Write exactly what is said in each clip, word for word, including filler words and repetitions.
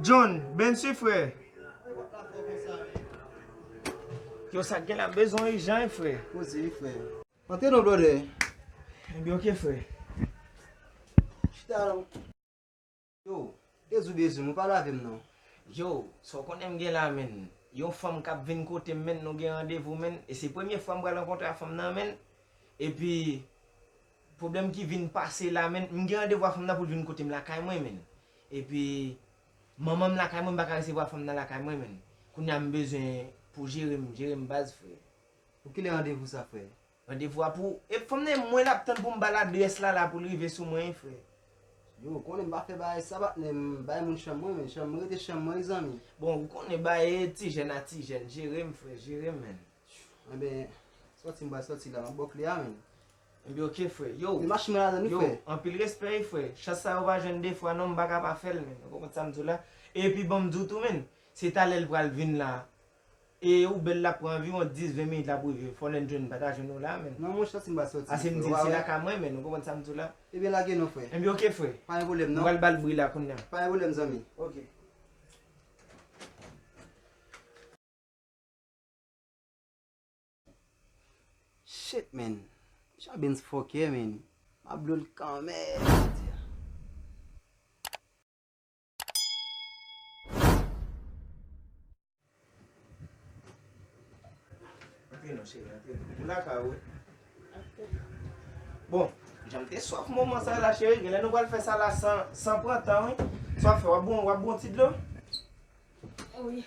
John, Bensi, frè. Yo, sa k gen la, m bezwen w ijan, frè. Poze wi, frè. Antre non, brother. Ebyen, oke, frè. Chita non. Yo, bezou, bezou, ou pale avè m non. Yo, sa w konnen m gen la, menn? Yon fanm k ap vin kote m, menn, nou gen randevou, menn, e se premye fwa m pral rankontre a fanm nan, menn. Epi, pwoblèm ki vin pase la, menn, m gen randevou a fanm nan pou l vin kote m lakay mwen, menn. Epi, manman m lakay mwen, m pa ka resevwa fanm nan lakay mwen, menn. Kounye a m bezwen pou jere m, jere m baz, frè. Pou kilè randevou sa, frè? Randevou a pou, e fanm nan, mwen l ap tann pou m ba l adrès la, la pou l rive sou mwen, frè. Yo, ou konnen m pa fè bagay sa, patnè, m bay moun chanm mwen, men chanm mwen rete chanm mwen, wi, zanmi. Bon, ou konnen bagay ti jèn a ti jèn, jere m, frè, jere m, menn. Enben, sòti m pral sòti la, m ap ba w kle a, menn. Ebyen, oke, frè. Yo, e machin mwen ladan, wi, yo, frè. Anpil respè, wi, frè. Chans sa yo pa jwenn de fwa, non, m pa ka pa fè l, menn. Ou konprann sa m di w la? Epi, ban m di w tou, menn, se talè l pral vin la. E Uber la pran anviwon dis, ven minit l ap rive. Fò lè n jwenn, pa ta jwenn ou la, menn. Non, monchè, si m pa sòti, ase m di l se lakay mwen, menn. Ou konprann sa m di w la? Ebyen, lage non, frè. Ebyen, oke, frè. Pa gen pwoblèm, non. M pral ba l bri la kounye a. Pa gen pwoblèm, zanmi. Oke. Shit, man. Jabens fòkè, man. M ap blow l kanmenm. Antre non, cheri, antre non. Ou lakay ou wi. Bon, jan m te swaf moman sa la, cheri, genlè nou pral fè sa la san, san pran tan, wi. Sa w ap fè, w ap bon, w ap bon ti dlo? Wi.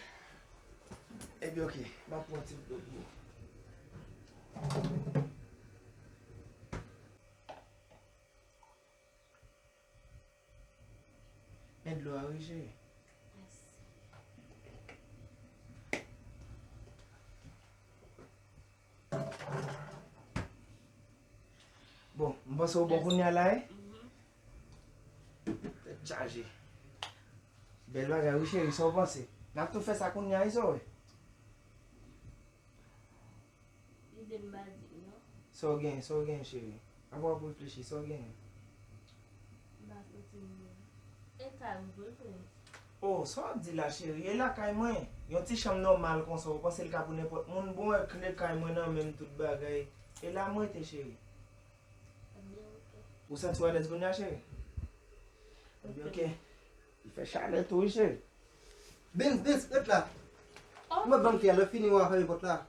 Ebyen, oke, m ap pran ti dlo pou ou. Men dlo a wi, cheri. Mèsi. Bon, m panse w bon kounye a la, wi. Mhm. Tèt chaje. Bèl bagay, wi, cheri, sa w panse? N ap tou fè sa kounye a, wi, sa w wè? Lide m pa di non. Sa w genyen, sa w genyen, cheri? Apa w ap reflechi, sa w genyen? M pa santi m byen. E kay m tou, frè. Oh, sa w ap di la, cheri? E lakay mwen? Yon ti chanm nòmal konsa, ou panse l ka pou nenpòt moun? Bon, wè kle kay mwen nan men m, tout bagay. E la m rete, cheri. Ebyen, oke. Ou santi w alèz kounye a, cheri? Ebyen, oke. Li fè chalè tou, wi, cheri. Bens, Bens, ret la. Oh. Mwen ban m kle a, lè fini, w a fèmen pòt la.